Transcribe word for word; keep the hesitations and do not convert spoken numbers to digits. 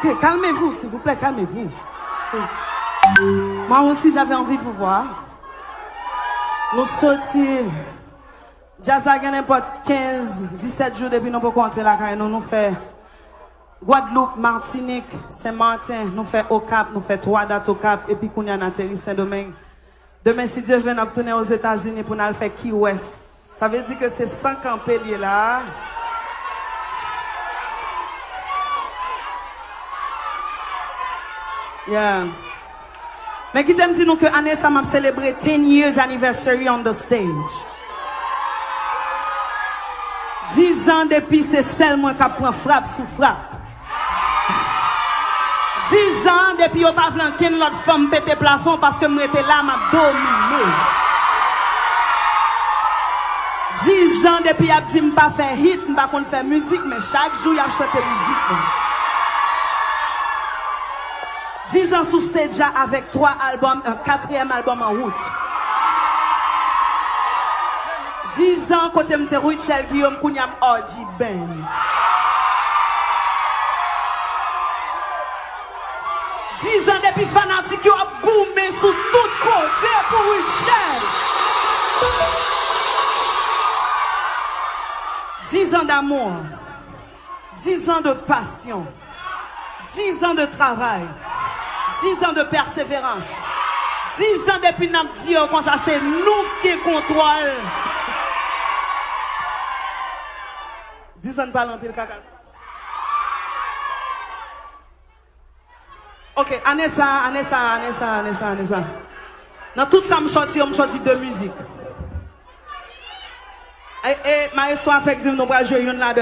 Ok, calmez-vous, s'il vous plaît, calmez-vous. Moi aussi, j'avais envie de vous voir. Nou soti, djaz la gen nenpòt kenz, disèt jou depi nou poko antre lakay nou. Nou fè Gwadloup, Matinik, Sen Maten, nou fè Okap, nou fè twa dat Okap, epi kounye a n ateri Sendomeng. Demen, si Dye vle, n ap tounen Ozetazini pou n al fè Key West. Sa vle di ke se san kanpe l ye la a. Yeah. Men kite m di nou ke ane sa m ap selebre ten years anniversary on the stage. Dizan depi se sèl mwen k ap pran frap sou frap. Dizan depi yo pa vle ankenn lòt fanm pete plafon paske m rete la, m ap domine. Dizan depi y ap di m pa fè hit, m pa konn fè mizik, men chak jou y ap chante mizik mwen. Dizan sou stage la avèk twa albòm, yon katriyèm albòm an wout. Dizan kote m te Rutshelle Guillaume, kounye a m Orgy Band. Dizan depi fanatik yo ap goumen sou tout kote pou Rutshelle. Dizan d'amour. Dizan de passion. Dizan de travay. Dizan de pèseverans. Dizan depi n ap di yo konsa, se nou ki gen kontwòl. Dizan n pale anpil kaka. Ok, ane sa, ane sa, ane sa, ane sa, ane sa. Nan tout sa m sòti yo, m sòti de mizik. E, e, maestro a fèk di m nou pral jwe youn ladan.